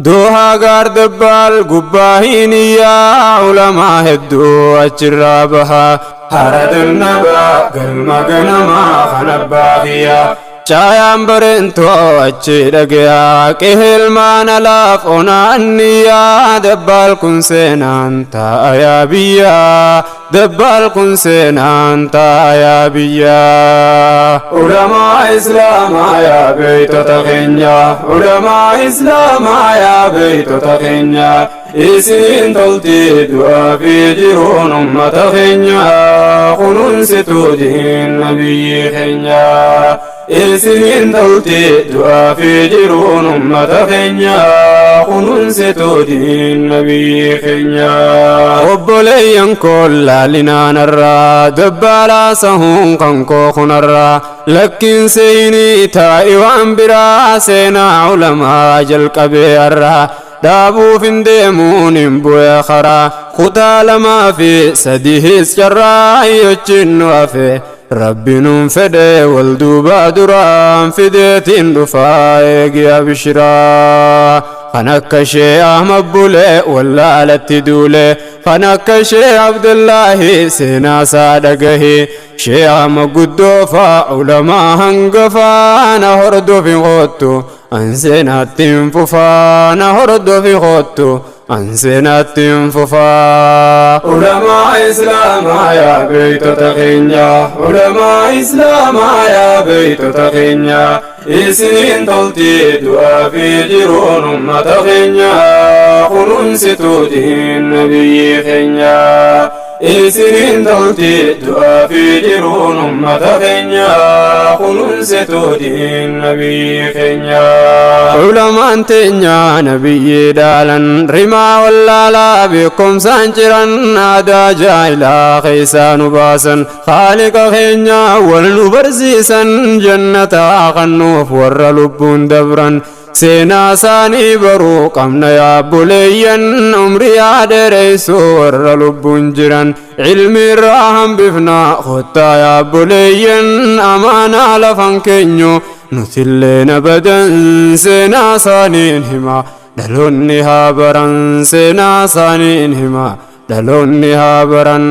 Doohaa gaar dabbaal gubbaa hiniyyaa ulamaa hedduu achirraa bahaa. Hara dannabaa galma ganamaa kan abbaa kiyyaa. Caayaan bareentoo achi dhagayaa qehelmaan alaaf onaanniyaa dabbaal kun seenaan taayaa biyyaa dabbaal kun seenaan taayaa biyyaa. Ulamaa Islaamaa yaa beeytota keenya, ulamaa Islaamaa yaa beeytota keenya, isiniin tolti du'aa fi jiruun ummata keenya, kunuunsituu diin nabiyyi keenya. Isiniin tolti du'aa fi jiruun ummata keenya, kunuunsituu diin nabiyyi keenya. Obboleeyyan koo laalinaanarraa dabbaalaa sahuun kan koo kunarraa lakkiin seenii taa'i waan biraa seenaa ulamaa jalqabee har'aa dhaabuuf hin deemuun hin bu'e karaa kutaa 2 fi 3 carraa yochiin nu hafe rabbi nuun fedhe wal duubaa duraan fideetiin dhufaa eegi abshiraa. Kan akka ishee Ahmad Bulee wallaalatti duule, kan akka ishee Abdullaahi seenaa isaa dhagahi, shee Ahmad guddoofaa ulamaa hangafaa na hordofi koottu an seenaatti hin fufaa, na hordofi koottu an seenaatti hin fufaa. Ulamaa Islaamaa yaa beeytota keenya, ulamaa Islaamaa yaa beeytota keenya, isiniin tolti du'aa fi jiruun ummata keenya, kunuunsituu diin nabiyyi keenya. Isiniin tolti du'aa fi jiruun ummata keenya, kunuunsituu diin nabiyyi keenya. Ulamaan teenya nabiyyi dhaalan rimaa wallaalaa beekumsaan jiran aadaa jaahilaa keessaa nu baasan haaliqa keenya wal nu barsiisan jannataa kannuuf warra lubbuun dabran seenaa isaanii baruu qabna yaa buleeyyan umrii yaa dheereessu warra lubbuun jiran ilmi irraa hambifna kottaa yaa buleeyyan amaanaa lafan keenyu nutillee nabadan seenaa isaaniin hima dhaloonni haa baran seenaa isaaniin hima dhaloonni haa baran.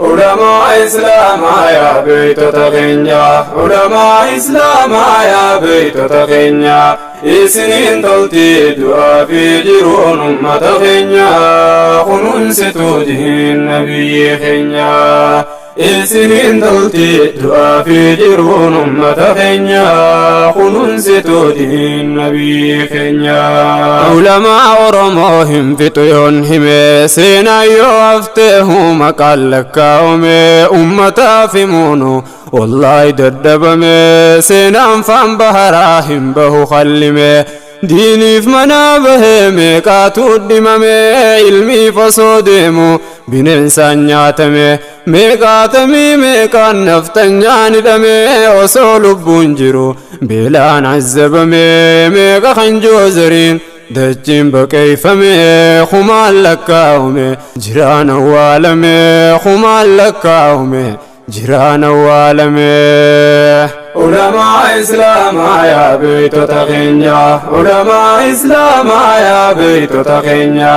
Ulamaa Islaamaa yaa beeytota keenya, ulamaa Islaamaa yaa beeytota keenya, isiniin tolti du'aa fi jiruun ummata keenya, kunuunsituu diin nabiyyi keenya. Isiniin tolti du'aa fi jiruun ummata keenya, kunuunsituu diin nabiyyi keenya. Ulamaa Oromoo hin fixu yoon hime seenaa yoo haftee maqaan lakkaa'ume ummataaf himuunu wallaahi dadhabame seenaan faan baharaa hin bahu khallime diiniif manaa bahee meeqaatu dhimame ilmiif osoo deemu bineensaan nyaatame meeqaatamii meeqaan naftanyaan hidhame osoo lubbuun jiru beelaan azzabame meeqa kan joozariin dachiin baqeeffame kumaan lakkaa'ume jiraan awwaalame kumaan lakkaa'ume jiraan awwaalame. Ulamaa Islaamaa yaa beeytota keenya, ulamaa Islaamaa yaa beeytota keenya,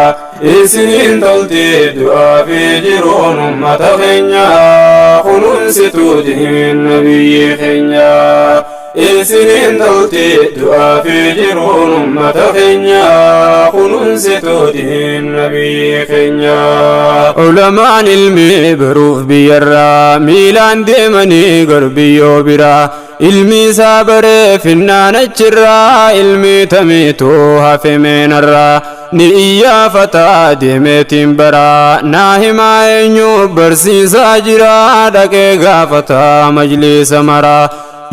isiniin tolti du'aa fi jiruun ummata keenya, kunuunsituu diin nabiyyi keenya. Isiniin tolti du'aa fi jiruun ummata keenya, kunuunsituu diin nabiyyi keenya. Ulamaan ilmi baruuf biyyarraa miilaan deemanii garbiyyoo biraa ilmi isaa baree finnaan achirraa ilmi tamiituu hafe meenarraa ni iyyaafataa deemeetiin baraa naa himaa eenyu barsiisaa jiraa dhaqee gaafataa majliisa maraa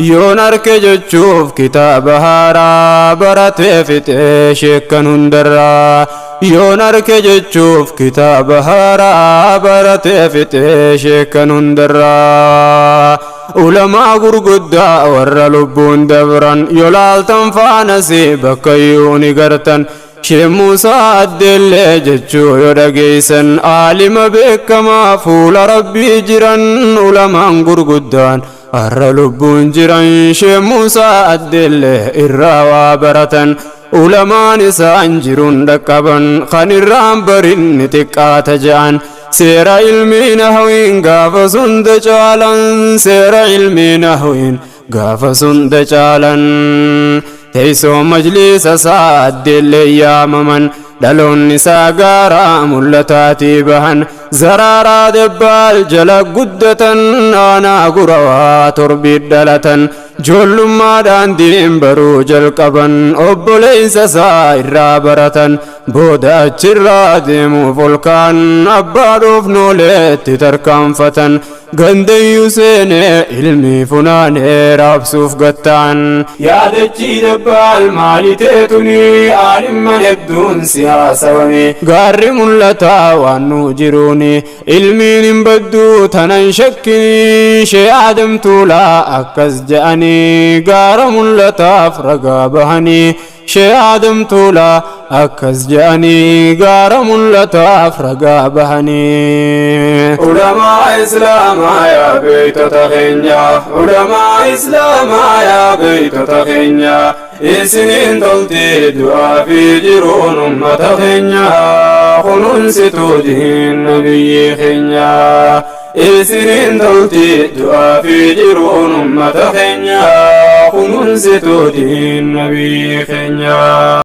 yoon arke jechuuf kitaaba haaraa baratee fixee sheekkan hundarraa yoon arke jechuuf kitaaba haaraa baratee fixee sheekkan hundarraa. Ulamaa gurguddaa warra lubbuun dabran yoo laaltan faanasi bakka iyyuu ni gartan Shee Muusaa Addeellee jechuu yoo dhageessan aalima beekamaa fuula rabbii jiran ulamaan gurguddaan har'a lubbuun jiran Shee Muusaa Addeellee irraa waa baratan. Ulamaan isaan jiruun dhaqqaban kan irraan barinni xiqqaata je'an. Seera ilmii nahwiin gaafa sunda caalan, seera ilmii nahwiin gaafa sunda caalan. Teessoo majliisa isaa addeellee yaamaman, dhaloonni isaa gaaraa mul'ataatii bahan. Zaraaraa Debbaal jala guddatan, aanaa Gurawaa Torbii dhalatan. Joollummaadhaan diin baruu jalqaban, obboleessa isaa irraa baratan. Booda achirraa deemuuf olkaan abbaa dhoofnooleetti tarkaanfatan. Gandayyuu seenee ilmii funaanee raabsuuf gattaan. Yaadachii Dabbaal maali teetuni, aalimman hedduun si haasawame. Gaarri mul'ataa waan nu jiruuni, ilmiin hin badduu tanan shakkini. Shee Aadam Tuulaa akkas je'anii, gaara mul'ataaf ragaa bahanii. Shee Aadam Tuulaa akkas je'anii, gaara mul'ataaf ragaa bahanii. Ulamaa Islaamaa yaa beeytota keenya, ulamaa Islaamaa yaa beeytota keenya, isiniin tolti du'aa fi jiruun ummata keenya, kunuunsituu diin nabiyyi keenya. Isiniin tolti du'aa fi jiruun ummata keenya, kunuunsituu diin nabiyyi keenya.